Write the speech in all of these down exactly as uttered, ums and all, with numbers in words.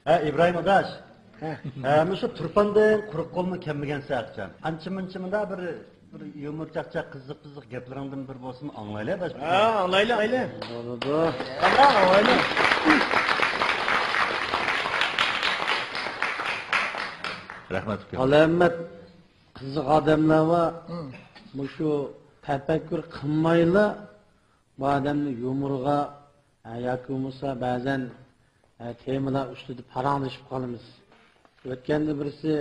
ھە، ئىبراھىم ئاداش. ھە. ھە، مۇشۇ تۇرپاندىن قۇرۇق قولمۇ كەلمىگەنسەن ئاخشام. ئانچە-مۇنچە مۇنداق بىر، بىر يۇمۇر چاقچاق، قىزىق-قىزىق گەپلىرىڭدىن بىر بولسىمۇ ئاڭلايلى ئاداش. ھە، ئاڭلايلى، ئاڭلايلى. بولىدۇ. قانداق ئاڭلايلى؟ رەھمەت ئۇكام. ئالەمەت قىزىق ئادەملەر بار. ھە. مۇشۇ تەپەككۇر قىلمايلا بۇ ئادەمنى يۇمۇرغا، ھە، ياكى بولمىسا بەزەن، ھە، تېمىلار ئۈستىدە پاراڭلىشىپ قالىمىز. ئۆتكەندە بىرسى،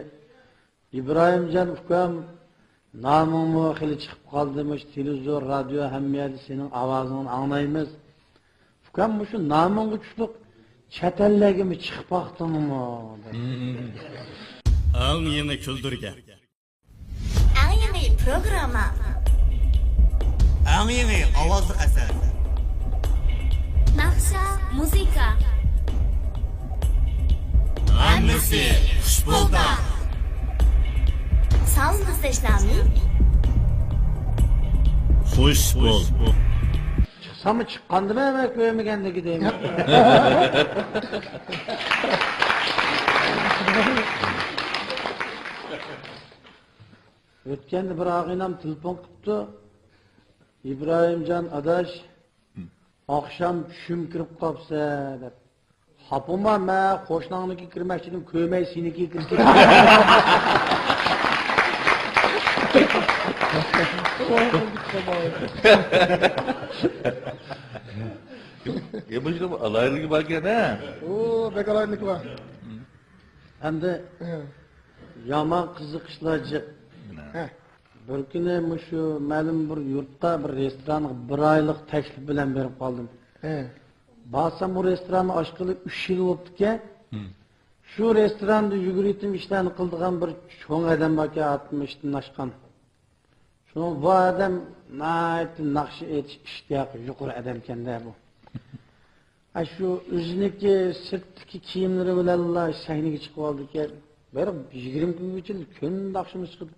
«ئىبراھىمجان ئۇكام، نامىڭمۇ خېلى چىقىپ قالدى، مۇشۇ تېلېۋىزور، رادىيو، ھەممە يەردە سېنىڭ ئاۋازىڭنى ئاڭلايمىز. ئۇكام، مۇشۇ نامىڭغا چۈشلۈك چەت ئەللەرگىمۇ چىقىپ باقتىڭمۇ؟» دەپ. ئەڭ يېڭى كۈلدۈرگە. ئەڭ يېڭى پروگرامما. ئەڭ يېڭى ئاۋازلىق ئەسەر. ناخشا، مۇزىكا. ھەممىسى خۇش بولدا. ساۋۇندا سەشلامى. خۇش بول. چىقساممۇ چىققاندىمەن، مەن كۆرمىگەندىكى دەيمەن. ئۆتكەندە بىر ئاغىنەم تېلېفون قىپتۇ. «ئىبراھىمجان ئاداش، ئاخشام چۈشۈم كىرىپ قاپسە» دەپ. خاپىما، مەن قوشناڭنىڭكىگە كىرمەكچىدىم، كۆرمەي سېنىڭكىگە كىرىپ كەتتىم. يا، بۇ ئالاھىدىلىكى باركەن ھە. ئۇ بەك ئالاھىدىلىكى بار. ئەمدى ھە. يامان قىزىق ئىشلار جىق. ھە. بىر كۈنى مۇشۇ مەلۇم بىر يۇرتتا بىر رېستورانغا بىر ئايلىق تەكلىپ بىلەن بېرىپ قالدىم. ھە. بارسام، بۇ رېستوراننى ئاچقىلى ئۈچ يىل بوپتىكەن. ھىم. شۇ رېستوراندا يۈگۈرۈتۈم ئىشلارنى قىلىدىغان بىر چوڭ ئادەم باركەن، ئاتمىشتىن ئاشقان. شۇنىڭ، بۇ ئادەم ناھايىتى ناخشا ئېيتىش ئىشتىياقى يۇقىرى ئادەمكەن-دە بۇ. ئاشۇ ئۆزىنىڭكى سىرتتىكى كىيىملىرى بىلەنلا سەھنىگە چىقىۋالىدىكەن. بىر يىگىرمە كۈنگىچە كۈندە ئاخشىمى چىقىدۇ.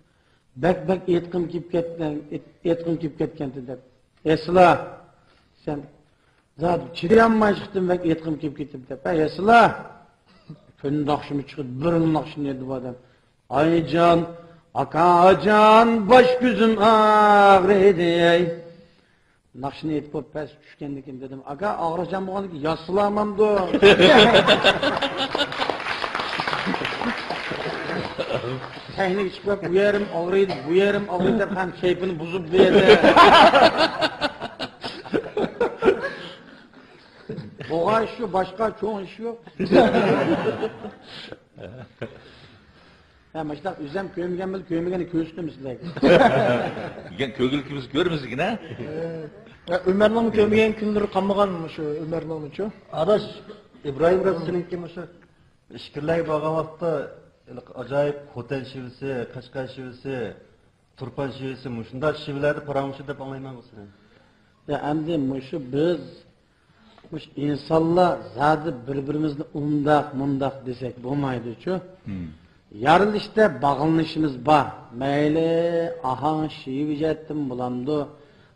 بەك، بەك ئېيتقۇم كېلىپ كەتكەن، ئېيت-، ئېيتقۇم كېلىپ كەتكەنتى دەپ. ئېسىلا، سەن زادى چىدىيالماي چىقتىم، بەك ئېيتقۇم كېلىپ كېتىپ دەپ. ھە، ئېسىلا، كۈندە ئاخشىمى چىقىدۇ، بىرلا ناخشىنى ئېيتىدۇ بۇ ئادەم. ئايجان، ئاكاجان، باش كۆزۈم ئاغرىدى. ناخشىنى ئېيتىپ بولۇپ پەس چۈشكەندىن كېيىن دېدىم، ئاكا، ئاغرىقچان بولغاندىن كېيىن ياتسىلا مامدۇ؟ سەھنىگە چىقىپ، ئۇ يېرىم ئاغرىيدۇ، بۇ يېرىم ئاغرىيدۇ دەپ، ھەم كەيپىنى بۇزۇپ بەردى. بولغان ئىش شۇ، باشقا چوڭ ئىش يوق. ھە، ماشۇنداق ئۆزۈم كۆرمىگەن بىلەن كۆرمىگەننى كۆرسىتىمىز سىلەرگە. دېگەن كۆرگۈلۈكىمىز كۆرمىسىكىن ھە؟ ئە، ئۆمەرنىڭمۇ كۆرمىگەن كۈنلىرى قالمىغان مۇشۇ ئۆمەرنىڭمۇچۇ؟ ئاداش، ئىبراھىم راست سېنىڭكى مۇشۇ ئىچكىرىلەرگە بارغان ۋاقىتتا ھېلىقى ئاجايىپ خوتەن شىۋىسى، قەشقەر شىۋىسى، تۇرپان شىۋىسى، مۇشۇنداق شىۋىلەردە پاراڭلىشىدۇ دەپ ئاڭلايمەن بۇ سېنى. يا، ئەمدى مۇشۇ بىز مۇشۇ ئىنسانلار زادى بىر-بىرىمىزنى ئۇنداق، مۇنداق دېسەك بولمايدۇچۇ. ھىم. يارىلىشتا باغلىنىشىمىز بار. مەيلى ئاھاڭ شېۋە جەھەتتىن بولامدۇ،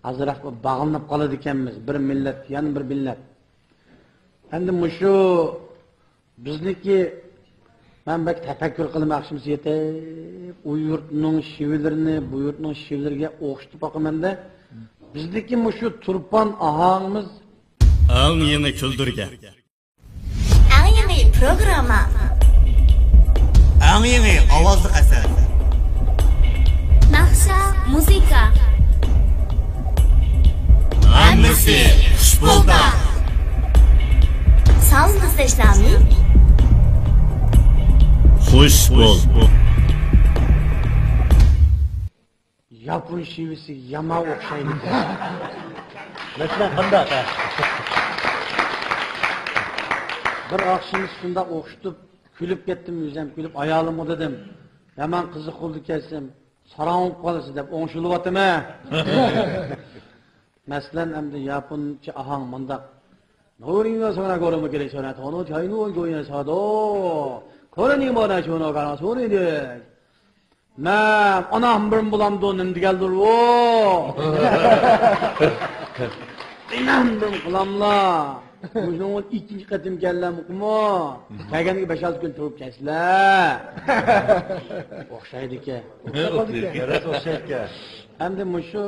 ئازراق بىر باغلىنىپ قالىدىكەنمىز. بىر مىللەت، يەنە بىر مىللەت. ئەمدى مۇشۇ بىزنىكى، مەن بەك تەپەككۇر قىلىمەن ئاخشىمىسى يېتىپ، ئۇ يۇرتنىڭ شېۋىلىرىنى بۇ يۇرتنىڭ شېۋىلىرىگە ئوخشىتىپ باقىمەن-دە. بىزنىكى مۇشۇ تۇرپان ئاھاڭىمىز ئەڭ يېڭى كۈلدۈرگە. ئەڭ يېڭى پروگرامما. ئەڭ يېڭى ئاۋازلىق ئەسەر. ناخشا، مۇزىكا. ھەممىسى خۇش بولدا. ساۋۇندا سەشلامى. خۇش بول. ياپون شېۋىسىگە يامان ئوخشايدىكەن. مەسىلەن، قانداق؟ بىر ئاخشىمى شۇنداق ئوخشىتىپ كۈلۈپ كەتتىم، ئۆزۈم كۈلۈپ، ئايالىمغا دېدىم، يامان قىزىق بولدىكەنسەن، ساراڭ بولۇپ قالىسەن دەپ ئوڭشىلىۋاتىمەن. مەسىلەن، ئەمدى ياپونچە ئاھاڭ مۇنداق. نورىڭ سونا گورىمۇ كېرەك سونا، تونۇ چاينۇ گويا سادو. كورىنى مانا شۇنو كارا سورىدى. مەن ئانام بىرمۇ بولامدۇ، نېمە دېگەندۇر ئۇ؟ ئىناندىم قىلاملا. مۇشۇنىڭ ئىككىنچى قېتىم كەللەمقىمۇ؟ كەلگەندىكى بەش-ئالتە كۈن تۇرۇپ كەتسىلە. ئوخشايدىكەن. ئوخشايدىكەن. ئەمدى مۇشۇ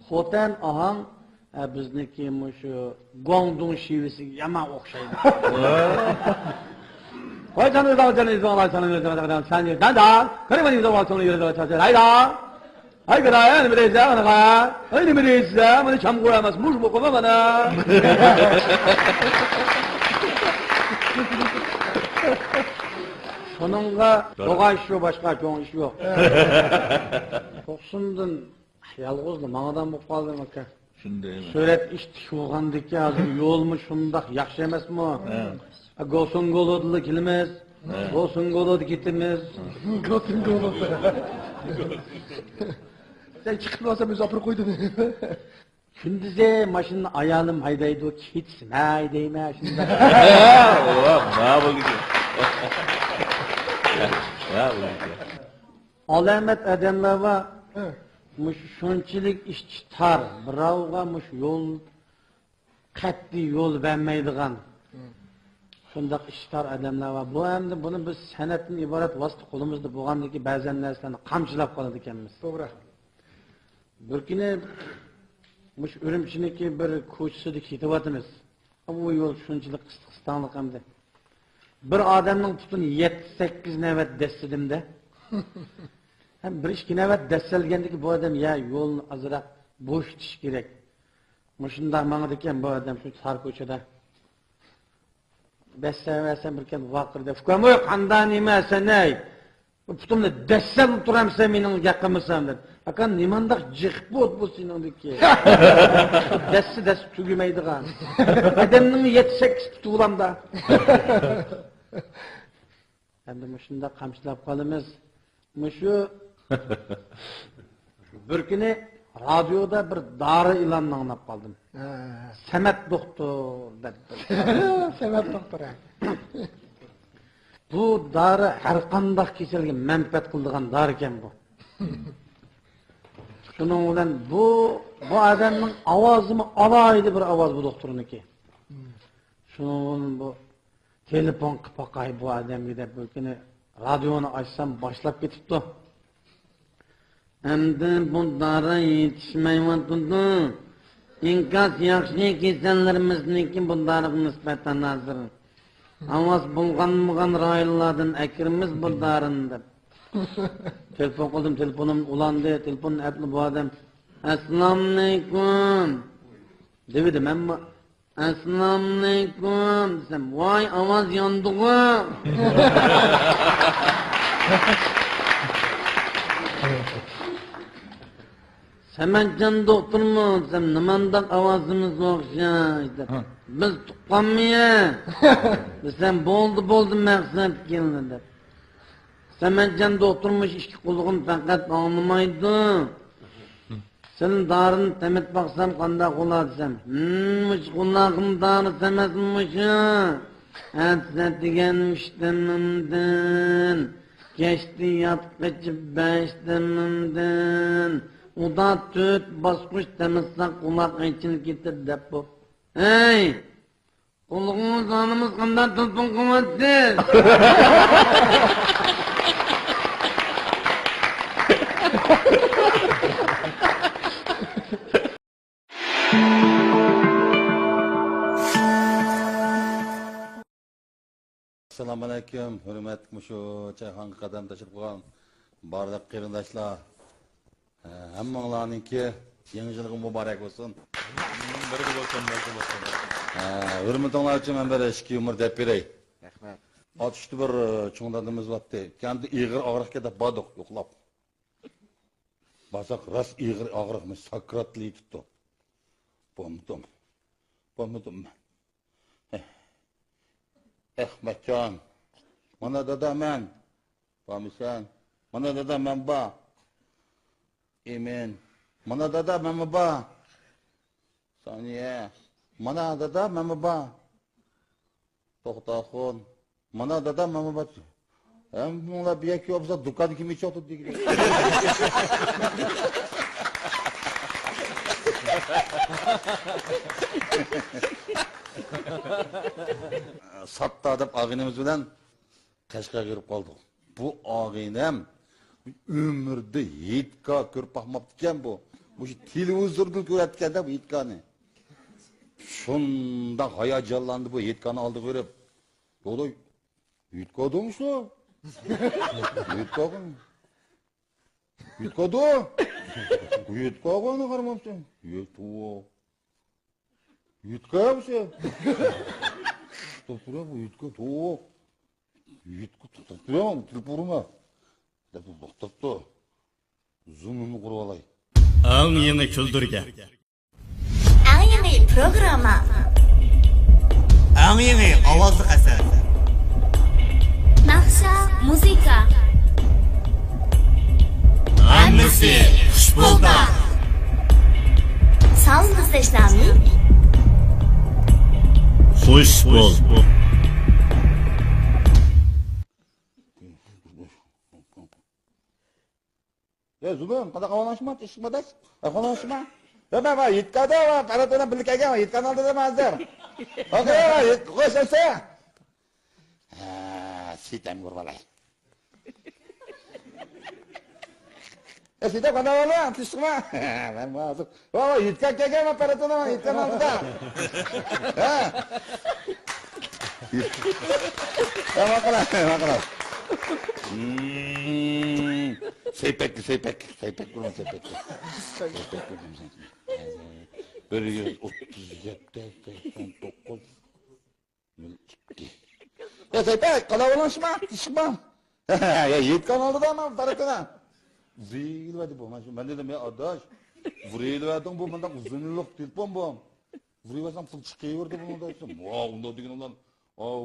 خوتەن ئاھاڭ، ئە، بىزنىڭكى مۇشۇ گۇاڭدۇڭ شىۋىسىگە يامان ئوخشايدۇ. ۋاي جان، ئۆزۈڭ جان، ئۆزۈڭ ئالاي، سانا ئۆزۈڭ جان، سەن يۈر، دان، دان. كۆرۈڭ، مەن يۈزۈڭ ۋاقتىڭنى يۈرۈپ چاچا، ھايدا. ھاي، گۇدايە، نېمە دەيسىلەر، مانا قارا. ھاي، نېمە دەيسىلەر، مانا چامغۇر ئەمەس، مۇش بوقۇما مانا. شۇنىڭغا بولغان ئىش يوق، باشقا چوڭ ئىش يوق. توقسۇندىن يالغۇزلا ماڭىدىغان بولۇپ قالدىم، ئاكا. شۇنداق ئەمەس. سۈرەت ئىش تىكىۋالغاندىكىن ھازىر يولمۇ شۇنداق ياخشى ئەمەسمۇ؟ ھە. گوسۇڭگولودىلا كېلىمىز، ھە. گوسۇڭگولودا كېتىمىز. گوسۇڭگولودا. سەن چىقىپ بولسام ئۆزى ئاپىرىپ قويدۇم. كۈندۈزى ماشىنىنى ئايالىم ھەيدەيدۇ، كېچىسى مەن ھەيدەيمەن، شۇنداق. ۋاھ، ما بولدىكى. ما بولدىكى. ئالامەت ئادەملەر بار. ھە. مۇشۇ شۇنچىلىك ئىچى تار، بىراۋغا مۇشۇ يول، قەتئىي يول بەرمەيدىغان. ھە. شۇنداق ئىچى تار ئادەملەر بار. بۇ ئەمدى بۇنى بىز سەنئەتتىن ئىبارەت ۋاسىتە قولىمىزدا بولغاندىن كېيىن بەزەن نەرسىلەرنى قامچىلاپ قالىدىكەنمىز. توغرا. بىر كۈنى مۇشۇ ئۈرۈمچىنىڭكى بىر كوچىسىدا كېتىۋاتىمىز. ئۇ يول شۇنچىلىك قىستىق-قىستاڭلىق ئەمدى. بىر ئادەمنىڭ پۇتىنى يەتتە-سەككىز نەۋەت دەسسىدىم-دە. ھەم بىر ئىككى نەۋەت دەسسەلگەندىكىن بۇ ئادەم، يا، يولنى ئازراق بوشىتىش كېرەك. مۇشۇنداق ماڭىدىكەن بۇ ئادەم شۇ تار كوچىدا. دەسسەۋەرسەم بىر كەم ۋارقىرىدى. ئۇكام، ۋاي، قاندا نېمە سەن، ئەي؟ پۇتۇمنى دەسسەپ تۇرامسەن مېنىڭ ياقىمىسام دەپ. ئاكا، نېمانداق جىق پۇت بۇ سېنىڭدىكى؟ دەسسە دەسسە تۈگىمەيدىغان. ئادەمنىڭ يەتتە-سەككىز پۇتى بولامدا. ئەمدى مۇشۇنداق قامچىلاپ قالىمىز. مۇشۇ بىر كۈنى رادىيودا بىر دارى ئېلانىنى ئاڭلاپ قالدىم. ھە. سەمەت دوختۇر دەپ. سەمەت دوختۇر، ھە. بۇ دارى ھەر قانداق كېسەلگە مەنپەئەت قىلىدىغان دارىكەن بۇ. شۇنىڭ بىلەن بۇ، بۇ ئادەمنىڭ ئاۋازىمۇ ئالاھىدە بىر ئاۋاز بۇ دوختۇرنىڭكى. شۇنىڭ بىلەن بۇ تېلېفون قىلىپ باقاي بۇ ئادەمگە دەپ بىر كۈنى رادىيونى ئاچسام باشلاپ كېتىپتۇ. ئەمدى بۇ دارى يېتىشمەيۋاتىدۇ. ئىنكاس ياخشى كېسەللىرىمىزنىڭكى بۇ دارىغا نىسبەتەن ھازىر. ئاۋاز بولغانمىغان رايونلاردىن ئەكىرىمىز بۇ دارىنى دەپ. تېلېفون قىلدىم، تېلېفونۇم ئۇلاندى، تېلېفوننى ئەپلا بۇ ئادەم، ئەسسالامۇئەلەيكۇم دېۋىدى. مەنمۇ ئەسسالامۇئەلەيكۇم دېسەم، ۋاي، ئاۋاز ياندىغۇ. سەمەتجان دوختۇرمۇ دېسەم، نېمانداق ئاۋازىمىز ئوخشاش دەپ. ھە. بىز تۇغقانمۇ يە دېسەم، بولدى، بولدى، مەقسەت كەلدى دەپ. سەمەتجان دوختۇر مۇشۇ ئىككى قۇلىقىم پەقەت ئاڭلىمايدۇ. سېنى دارىنى تېمىتىپ باقسام قانداق بولا دېسەم، ھىم، مۇشۇ قۇلاقنى دارىسى ئەمەسمۇ مۇشۇ؟ ئەتىسى ئەتىگەن ئۈچ تېمىمدىن، كەچتە ياتقىچە بەش تېمىمدىن، ئۇدا تۆت باسقۇچ تېمىتساق قۇلاق ئېچىلىپ كېتىدۇ دەپ بۇ. ھەي! قۇلىقىڭىز ئاڭلىمىسا قانداق تېلېفون قىلىۋاتىسىز؟ ئەسسالامۇئەلەيكۇم، ھۆرمەتلىك مۇشۇ چايخانىغا قەدەم تەشرىپ قىلغان بارلىق قېرىنداشلار. ھە، ھەممىڭلارنىڭكى يېڭى يىلىغا مۇبارەك بولسۇن. بىرگە بولسۇن، بىرگە بولسۇن. ھە، ھۆرمىتىڭلار ئۈچۈن مەن بىر ئىككى يۇمۇر دەپ بېرەي. رەھمەت. ئاتۇشتا بىر، ئە، چوڭ دادىمىز بارتتى. كەنتتە ئېغىر ئاغرىقكەن دەپ باردۇق، يوقلاپ. بارساق، راست ئېغىر ئاغرىق، مۇشۇ ساكراتلا يېتىپتۇ. بولمىدىم. بولمىدىم. ئەخمەتجان. مانا دادا مەن. بارمىسەن؟ مانا دادا مەن بار. ئىمىن. مانا دادا مەنمۇ بار. سانىيە. مانا دادا مەنمۇ بار. توختاخۇن. مانا دادا مەنمۇ بار. ھەممىڭلار بىر يەككە بولسا دۇكان كىم ئېچىۋاتىدۇ دېگىلى. ساتتا دەپ ئاغىنىمىز بىلەن قەشقەرگە كىرىپ قالدۇق. بۇ ئاغىنەم ئۆمرىدە ھېيتگاھ كۆرۈپ باقماپتىكەن بۇ. مۇشۇ تېلېۋىزوردىن كۆرەتتىكەن-دە بۇ ھېيتگاھنى. شۇنداق ھاياجانلاندى بۇ ھېيتگاھنى ئالدىغا بېرىپ. دادا، ھېيتگاھ دەڭ شۇ. ھېيتگاھ. ھېيتگاھ دۇ. ھېيتگاھغا قارىمامسەن. ھېيتگاھ. ھېيتگاھ بۇ. توختاپ تۇرۇڭ، بۇ ھېيتگاھ، توق. ھېيتگاھ، توختاپ تۇرۇڭ، تېلېفون ئۇرما. دەپ توختاپتۇ. زۇمۇمنى قۇرۇۋالاي. ئەڭ يېڭى كۈلدۈرگە. ئەڭ يېڭى پروگرامما. ئەڭ يېڭى ئاۋازلىق ئەسەر. ناخشا، مۇزىكا. ھەممىسى خۇش بولدا. ساۋۇت ئىزدەش نامى. خۇش بول. يا زۇبەن، قانداق ئاۋالاشما، تىشما داش؟ ئاۋالاشما. يا، مەن، مەن يىتقاندا، مەن پەرەت بىلەن بىللە كەلگەن، يىتقان ئالدىدا مەن ھازىر. ئوكەي، يىت-، خوش ئەسە. ھە، سىتەم قۇربالاي. يا سىتەم، قانداق ئاۋالا، تىشما. مەن ھازىر. ۋا، ۋا، يىتقان كەلگەن، مەن پەرەت بىلەن، يىتقان ئالدىدا. ھە. ھە، ماقۇل، ماقۇل. Hmm. سەيپەككە، سەيپەك، سەيپەك بۇرۇن سەيپەككە. سەيپەك بۇرۇن سەيپەك. بىر يۈز ئوتتۇز يەتتە، سەكسەن توققۇز، نۆل ئىككى. يا سەيپەك، قالاۋۇرلاشما، ئىشما. يا يىتقان ئالدىدا مەن بارىكىنا. ۋۇرۇۋېرىۋەردى بۇ، مەن شۇ، مەن دېدىم، يا ئاداش، ۋۇرۇۋېرىۋەردىڭ بۇ مۇنداق ئۇزۇنلۇق تېلېفون بۇ. ۋۇرۇۋەرسەم پۇل چىقىۋېرىدۇ بۇنىڭدا دېسەم، ۋاۋ، ئۇنداق دېگىن ئۇلار، ئاۋ،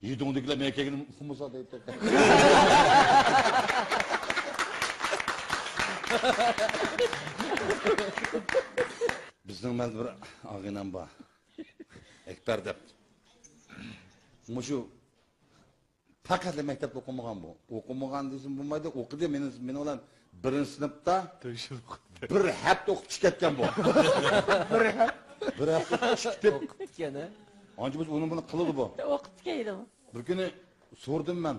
يېدىڭ دېگىلەر مەن كەلگىنىم ئۇقمىسا دەيتتى. بىزنىڭ مەلدە بىر ئاغىنەم بار. ئەكبەر دەپ. مۇشۇ پەقەتلا مەكتەپتە ئوقۇمىغان بۇ. ئوقۇمىغان دېسەم بولمايدۇ، ئوقۇدى. مېنى، مېنىڭ بىلەن بىرىنچى سىنىپتا بىر ھەپتە ئوقۇپ چىقىپ كەتكەن بۇ. بىر ھەپتە. بىر ھەپتە ئوقۇپ چىقىپ كېتىپ. ئوقۇپتىكەن، ھە؟ ئانچە بولسا ئۇنىڭ بۇنى قىلىدۇ بۇ. ئوقۇپتىكەن. بىر كۈنى سورىدىم مەن.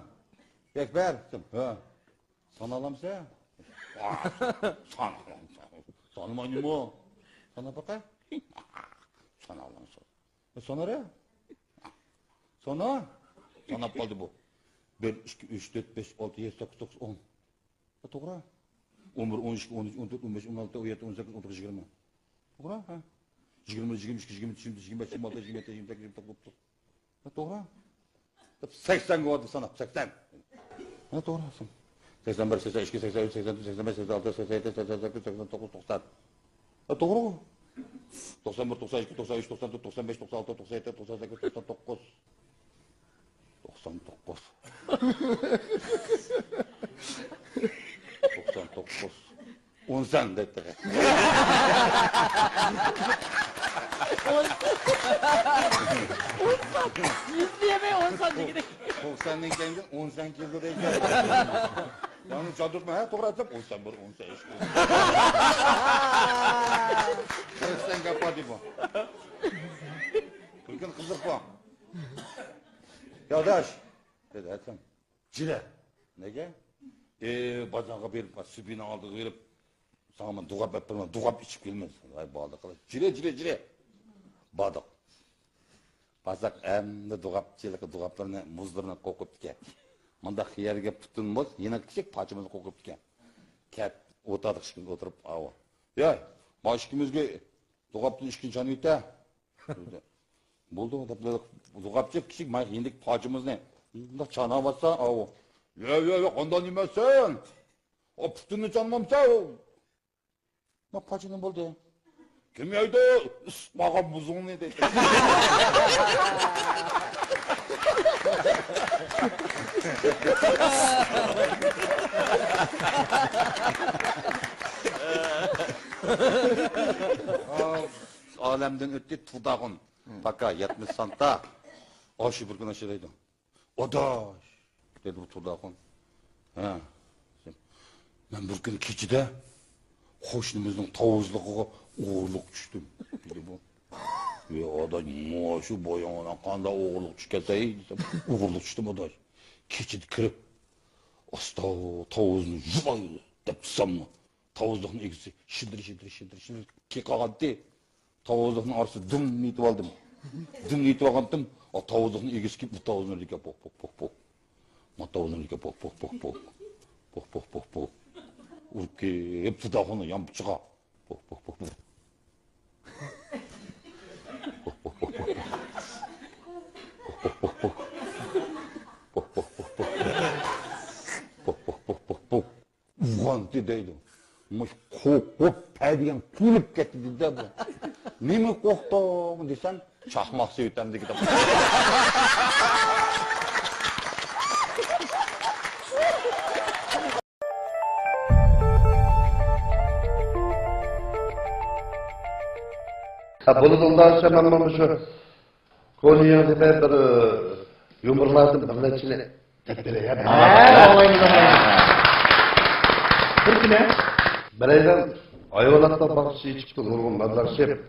ئەكبەر دېسەم، ھە. سانالامسەن؟ سانالامسەن. سانىمايمۇ؟ ساناپ باقە. سانالامسەن. سانارە. سانا. ساناپ قالدى بۇ. بىر، ئىككى، ئۈچ، تۆت، بەش، ئالتە، يەتتە، سەككىز، توققۇز، ئون. توغرا. ئون بىر، ئون ئىككى، ئون ئۈچ، ئون تۆت، ئون بەش، ئون ئالتە، ئون يەتتە، ئون سەككىز، ئون توققۇز، يىگىرمە. توغرا؟ ھە. يىگىرمە، يىگىرمە ئىككى، يىگىرمە ئۈچ، يىگىرمە تۆت، يىگىرمە بەش، يىگىرمە ئالتە، يىگىرمە يەتتە، يىگىرمە سەككىز، يىگىرمە توققۇز. ھە، توغرا. دەپ سەكسەنگە ئۇردى ساناپ، سەكسەن. ھە، توغرا. سەكسەن بىر، سەكسەن ئىككى، سەكسەن ئۈچ، سەكسەن تۆت، سەكسەن بەش، سەكسەن ئالتە، سەكسەن يەتتە، سەكسەن سەككىز، سەكسەن توققۇز، توقسان. ھە، توغرا. توقسان بىر، توقسان ئىككى، توقسان ئۈچ، توقسان تۆت، توقسان بەش، توقسان ئالتە، توقسان يەتتە، توقسان سەككىز، توقسان توققۇز. توقسان توققۇز. توقسان توققۇز. ئون سان دەيتتى. ئون سان. يۈز دېمەي ئون سان دېگىنى. توقساندىن كېيىن ئون سان كېلىدۇ دەيدۇ. يەنى چاندۇرما، ھە، توغرا ئېيتسام، ئون سان بىر، ئون سان ئىككى. قىرىق سان گەپ بار دەيدۇ. بىر كۈن قىزىق بۇ. يا ئاداش، دېدى، ھەسەن. جىرە. نېگە؟ ئى، بازارغا بېرىپ، سۈبھىنىڭ ئالدىغا بېرىپ، ساڭا مەن دۇغاپ ئەپ بېرىمەن، دۇغاپ ئىچىپ كېلىمەن. ۋاي، بالدى قىلىپ. جىرە، جىرە، جىرە. باردۇق. بارساق، ھەممە دۇغاپچىلىقى، دۇغاپلىرىنى، مۇزلىرىنى قوقۇپتىكەن. مۇنداق يەرگە پۈتۈن مۇز، يېنىڭ كىچىك پارچە مۇزنى قوقۇپتىكەن. كەپ ئولتۇردۇق ئىككىمىز ئولتۇرۇپ، ئاۋۇ. ياي، ما ئىككىمىزگە دۇغاپتىن ئىككىنچى چانىۋېتە. بولدى، دەپ، دۇغاپچى كىچىك، ما يېنىدىكى پارچىمىزنى مۇنداق چاناۋاتسا، ئاۋۇ. يا، يا، يا، قانداق نېمەسەن؟ ئا، پۇتۇننى چانمامسەن؟ ما پارچە نېمە بولدى؟ كىم يەيدۇ ئىسسىق بولغان مۇزۇڭنى دەيدۇ. ئالەمدىن ئۆتتى تۇرداغۇن. پاكا، يەتمىش سانتا. ئاشۇ بىر كۈن ئاشۇ دەيدۇ. ئاداش، دېدى بۇ تۇرداخۇن. ھە. مەن بىر كۈنى كېچىدە قوشنىمىزنىڭ تاۋۇزلۇقىغا ئوغرىلىق چۈشتۈم، دېدى بۇ. ۋى ئاداش، مۇشۇ بويۇڭ بىلەن قانداق ئوغرىلىق چۈشۈپ كەتەي دېسەم، ئوغرىلىق چۈشتۈم ئاداش. كېچىدە كىرىپ، ئاستا تاۋۇزنى ۋاي دەپ تۇتساممۇ، تاۋۇزلۇقنىڭ ئىگىسى شىدىر، شىدىر، شىدىر، شىدىر كېقىغانتى. تاۋۇزلۇقنىڭ ئارىسىدا دۈم ئېتىۋالدىم. دۈم ئېتىۋالغانتىم، ئا، تاۋۇزلۇقنىڭ ئىگىسى كېلىپ، بۇ تاۋۇزنى ئېلىپ كېلىپ، پوق، پوق، پوق، پوق. ما تاۋۇزنى ئېلىپ كېلىپ، پوق، پوق، پوق، پوق. پوق، پوق، پوق، پوق. ئۇرۇپ كېلىپ، پىداخۇننى يان پىچىقا. پوق، پوق، پوق، پوق. پوق، پوق، پوق، پوق. پوق، پوق، پوق، پوق. پوق، پوق، پوق، پوق، پوق. ئوغانتى دەيدۇ. مۇشۇ قورقۇپ پەدىگەن كۈلۈپ كەتتى دېدى بۇ. نېمە قورقتۇڭ دېسەم، چاقماق سېۋىتەمدىكى دەپ. ھە، بولىدۇ، ئۇنداق دېسە مەنمۇ مۇشۇ كونا يېڭى دېمەي بىر يۇمۇرلاردىن بىر نەچچىنى دەپ بېرەي، ھە؟ ھە، ئاڭلايمىز، ئاڭلايمىز. بىر كۈنى بىرەيلەن ھايۋاناتلار باغچىسى ئېچىپتۇ، نۇرغۇن مەبلەغ سېلىپ.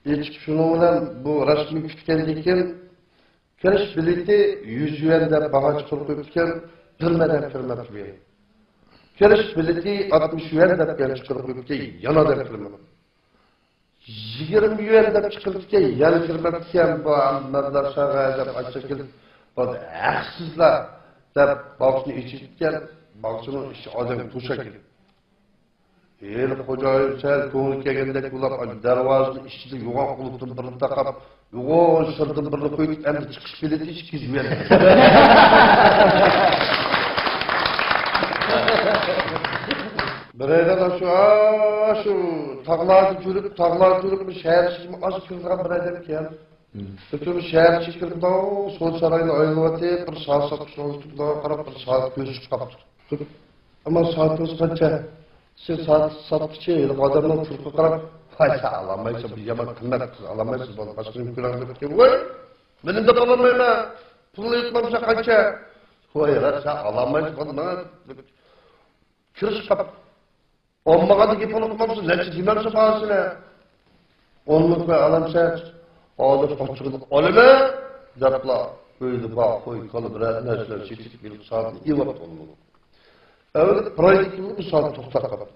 ئېچىپ شۇنىڭ بىلەن بۇ رەسمىي پۈتكەندىن كېيىن، كىرىش بېلىتى يۈز يۈەن دەپ باھا چىقىرىپ قويۇپتىكەن، بىرمۇ ئادەم كىرمەپتۇ بۇ يەرگە. كىرىش بېلىتى ئاتمىش يۈەن دەپ يەنە چىقىرىپ قويۇپتىكەن، يەنە ئادەم كىرمەپتۇ. يىگىرمە يۈەن دەپ چىقىرىپتىكەن، يەنە كىرمەپتىكەن، بۇ مەبلەغ شاغە دەپ ئاچچىق كېلىپ، بۇ ھەقسىزلەر دەپ باغچىنى ئېچىپتىكەن، باغچىنىڭ ئىچى ئادەم توشاكەن. ھېلى خوجايىن سەل كۆڭلى كەلگەندەك بولۇپ، ئاشۇ دەرۋازىنىڭ ئىچىدە يوغان قۇلۇپتىن بىرنى تاقاپ، يوغان سىردىن بىرنى قويۇپ، ئەمدى چىقىش بېلىتى ئىككى يۈز يۈەن. بىرەيلەن ئاشۇ، ئاشۇ تاغلاردا يۈرۈپ، تاغلاردا يۈرۈپ، شەھەر ئىچىگىمۇ ئاز كىرىدىغان بىر ئادەمكەن. بىر كۈنى شەھەر ئىچىگە كىرىپ، سودا ساراينى ئايلىنىۋاتىپ، بىر سائەت ساتقۇچىنىڭ ئۆزىگە قاراپ، بىر سائەت كۆزى چۈشۈپ قاپتۇ. ئەمما سائىتىڭىز قانچە؟ سىز سائەت ساتقۇچى ھېلىقى ئادەمنىڭ تۇرقىغا قاراپ، ۋاي، سەن ئالالمايسەن، بۇ يامان قىممەت، سىز ئالالمايسىز، بولدى، باشقىنى كۆرەڭ دەپ كەتكەن. ۋاي، مېنىڭ دەپ ئالالمايمەن، پۇلنى ئېيتمامسەن قانچە؟ ۋاي، راست، سەن ئالالمايسەن، بولدى، ماڭا كىرىشىپ قاپ. ئالمىغاندا گېپىڭنى قىلمامسەن، نەچچە دېمەمسەن باھاسىنى؟ ئون مىڭ كوي ئالامسەن؟ ئادەم ئاچچىقىدا ئالىمەن دەپلا، ئۆيدە بار قوي، كالا، بىرەر نەرسىلەر سېتىپ، ھېلىقى سائەتنى ئېلىۋاپتۇ ئون مىڭ. ئەۋلى بىر ئايدىن كېيىن بۇ سائەت توختاپ قالدى.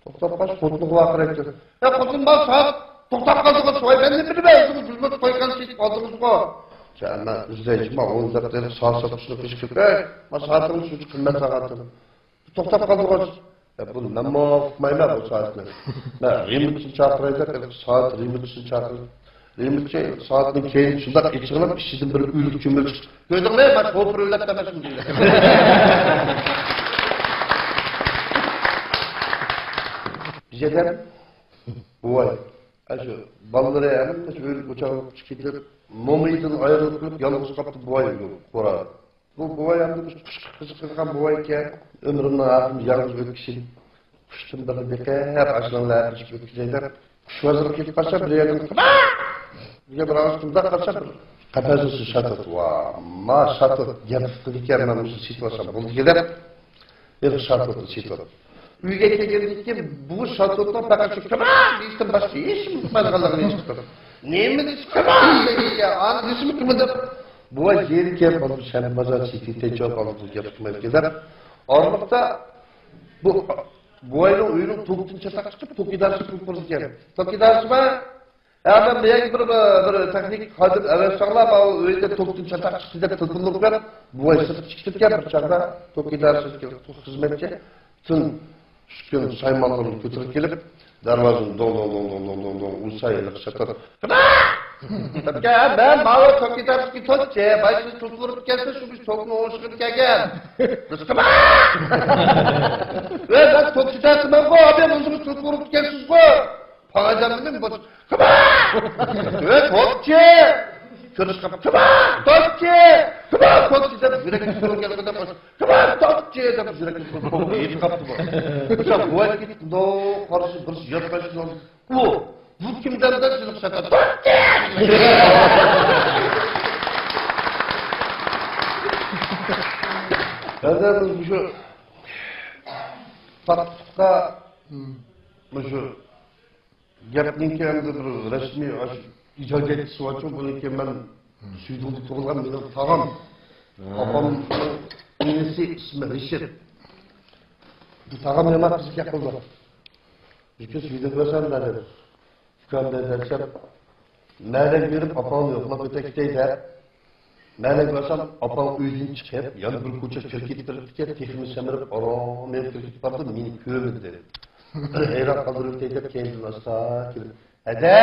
توختاپ قالسا خوتۇنىغا ۋارقىرايتتى. يا خوتۇن، مانا سائەت توختاپ قالدىغۇ، سوي، مەن نېمە بىلىمەن، ئۆزىڭىز بىلمەي قويغان سېتىپ ئالدىڭىزغۇ. سەن مەن ئىزدەيچىما، ئۇنى دەپ سائەت ساتقۇچىنى قىچقىرىپ، ئەي، مانا سائىتىڭىز شۇنچە قىممەت سالغانتىم. توختاپ قالدىغۇ. يا، بۇنى مەنمۇ ئۇقمايمەن بۇ سائەتنى. مەن رېمونتچىنى چاقىراي دەپ، سائەت رېمونتچىسىنى چاقىردىم. رېمونتچى سائەتنىڭ كەينىدىن شۇنداق ئېچىڭلاپ، ئىچىدىن بىر ئۆلۈك چۈمۈلە چىقتى. كۆردۈڭمۇ؟ مانا شوپۇر ئۆلۈپ ئەمەس شۇنداق. بىزدە بوۋاي، ئاشۇ بالىلىرى ھەممىسى ئۆلۈپ، ئوچاقلىق چىقىپ كېتىپ، مومىيىدىن ئايرىلىپ قېلىپ، يالغۇز قاپتۇ بوۋاي قورا. بۇ بوۋاي ئەمدى بىر قۇشقا قىزىقىدىغان بوۋايكەن. ئۆمرۈمنىڭ ئاخىرىنى يالغۇز ئۆتكۈزۈپ، قۇشتىن بىرنى بېقىپ، ئاشۇنىڭ بىلەن ئەپلىشىپ ئۆتكۈزەي دەپ، قۇش بازىرىغا كېتىپ قالسا، بىر يەردىن قىبا دېگەن بىر ئاۋاز، شۇنداق قالسا، بىر قەپەسنىڭ ئىچىدە شاتۇت. ۋا، ما شاتۇت گەپ قىلىدىكەن، مەن مۇشۇنى سېتىۋالسام بولدى دەپ، ھېلىقى شاتۇتنى سېتىۋاپتۇ. ئۆيگە كەلگەندىن كېيىن بۇ شاتۇتنىڭ پەقەت شۇ كىبا دېيىشتىن باشقا ھېچنېمە ئۇقمايدىغانلىقىنى ھېس قىلدىم. نېمە دېسە كىبا دېگەن، ئانا دېسىمۇ كىبا دەپ. بوۋاي يېرى كەپ، بالىدىن شەنبە بازار چېكىنتەي جاۋاب ئالدى، بۇ گەپ قىلمايدۇ دەپ. ئارىلىقتا بۇ بوۋاينىڭ ئۆيىنىڭ توكىدىن چاتاق چىقىپ، توكىدارسى كېلىپ قالىدىكەن. توكىدارسى بار. ھە، مەن بۇ يەرگە بىر، بىر، بىر تېخنىك خادىم ئەۋەتسەڭلار، ماۋۇ ئۆيدە توكتىن چاتاق چىقتى دەپ تېلېفون ئۇرۇپ بەر. بوۋاي سىرتقا چىقىپ كەتكەن بىر چاغدا، توكىدارسى كېلىپ، خىزمەتچى پۈتۈن ئۈسكۈن سايمانلىرىنى كۆتۈرۈپ كېلىپ، دەرۋازىنى دوڭ، دوڭ، دوڭ ئۇرسا، ھېلىقى شاتۇت. دەپكەن، ھە، مەن ماۋۇ توكىدارسى توكچى، بايا سىز تېلېفون ئۇرۇپ كەلسىز، شۇ بىز توكنى ئوڭشىغىلى كەلگەن. بىز كىم؟ ۋە مەن توكىدارسىمەنغۇ، ئاباي، ئۆزىڭىز تېلېفون ئۇرۇپ كەلسىزغۇ. پاجامنىڭ بۇ، كىما؟ ۋە توكچى! كۆرۈشكەن، كىما؟ توكچى! كىما؟ توكچى دەپ يۈرەككە سۇنۇپ كەلگەندە، كىما؟ توكچى دەپ يۈرەككە سۇنۇپ يېتىپ قاپتۇ بۇ. بىر بوۋاي كېتىپ، مۇنداق قارىسا، بىرسى ياتقان ئىشىكنىڭ ئالدىدا، ئۇ، بۇ كىم دەمدە سېلىق ساتا؟ توكچى! ھازىر بىز مۇشۇ تاقلىقتا، مۇشۇ گەپنىڭكى ئەمدى بىر رەسمىي ئاشۇ ئىجادىيەتچىسى بارچۇ، بۇنىڭكى مەن سۈيدۈڭدە تۇغۇلغان مېنىڭ تاغام. ھە. ئاپامنىڭ ئىنىسى ئىسمى رىشىت. بۇ تاغام يامان قىزىق گەپ قىلىدۇ. بىر كۈن سۈيدۈڭگە بارسام مەن دېدىم. ئۇكام دەپ دەپ، مەلەگە بېرىپ ئاپاڭنى يوقلاپ ئۆتەي كېتەي دەپ. مەلەگە بارسام ئاپاڭ ئۆيدىن چىقىپ يەنە بىر كوچا كىرىپ كېتىپ بېرىپتىكەن، تېخىمۇ سەمرىپ ئاران مېڭىپ كىرىپ كېتىپ بارىدۇ، مېنى كۆرمىدى دېدى. بىر ھەيران قالدۇرۇۋېتەي دەپ كەينىدىن ئاستا كېلىپ، ھەدە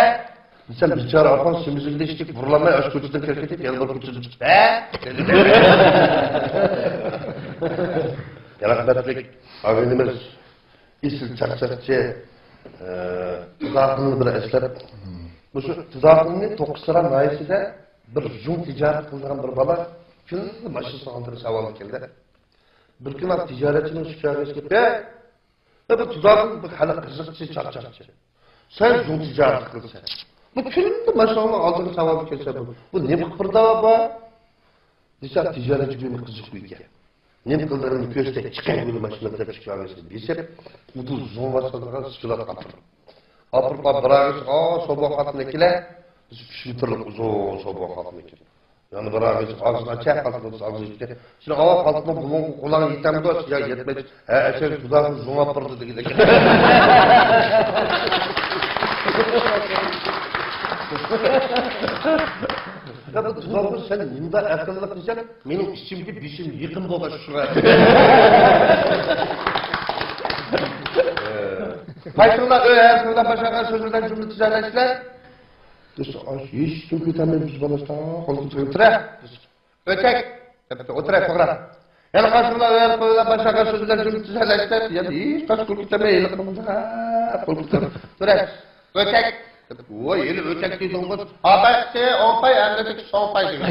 دېسەم، بىچارە ئاپاڭ سېمىزلىكىدىن ئىشتىك بۇرۇلالماي ئاشۇ كوچىدىن كىرىپ كېتىپ يەنە بىر كوچىدىن چىقىپ، ھە دېدى. رەھمەتلىك ئاغىنىمىز ئېسىل چاقچاقچى، ئى، تۇزاخۇننى بىر ئەسلەپ، مۇشۇ تۇزاخۇننى توققۇزساراي ناھىيەسىدە بىر زۇڭ تىجارەت قىلىدىغان بىر بالا كۈندە ماشىنىسىنى ئالدىرىپ ساۋالغا كەلدى. بىر كۈنى تىجارەتچىنىڭ شۇ چاغىسى كەپ، ئە، بۇ تۇزاخۇن بىر خەلق قىزىقچى، چاقچاقچى. سەن زۇڭ تىجارىتى قىلىسەن. بۇ كۈندە ماشىنىنىڭ ئالدىغا ساۋالغا كەلسە، بۇ، بۇ نېمە قىلىپ بىر داۋا بار؟ دېسە، تىجارەتچى بىر قىزىق بىر گەپ. نېمە قىلىدىغىنىنى كۆرسەك، چىقىڭ بۇنى ماشىنا بىلەن ئىككى ئاغىنىسىنى دېسەپ، ئۇدۇل زۇڭغا سالىدىغان سكىلات ئاپىرىدۇ. ئاپىرىپ، بىر ئاغىنىسى، ئا، سوبا خاتىنى كېلە، بىز ئۈچ مېتىرلىق ئۇزۇن سوبا خاتىنى كېلە. يەنە بىر ئاغىنىسى ئاغزىنى ئاچا، قالتىقىنى ئاغزىغا يېتىدۇ. شۇنى ئاۋا قالتىقنىڭ بۇلۇڭغا قولاڭ يېتەمدۇ؟ يا يەتمەيدۇ. ھە، ئەسەر جۇدا بىر زۇڭ ئاپىرىدۇ دېگىدەك. يا بۇ تۇزاققۇ سەن مۇنداق ئەقىللىق دېسەم، مېنىڭ ئىچىمگە بېشىم يېقىن بولغاچ شۇغا. قايسىڭلار ئۆي ھەرپى بىلەن باشلانغان سۆز بىلەن جۈملە تۈزەلەيسىلەر؟ دېسە، ھېچ كىم كۆتەرمەي بىز بالاسىدا قول كۆتۈرۈپ تۇرە. ئۆچەك دەپتۇ، ئولتۇراي، توغرا. يەنە قايسىڭلار ئۆي ھەرپى بىلەن باشلانغان سۆز بىلەن جۈملە تۈزەلەيسىلەر؟ يەنە ھېچ قايسى قول كۆتەرمەي ھېلىقى مۇنداق قول كۆتۈرۈپ تۇرە. ئۆچەك. ۋوي، ھېلى ئۆچەك دېدىڭغۇ. ئاپايقىسى ئوڭ پاي، ئەمدىكى سوڭ پاي دېگەن.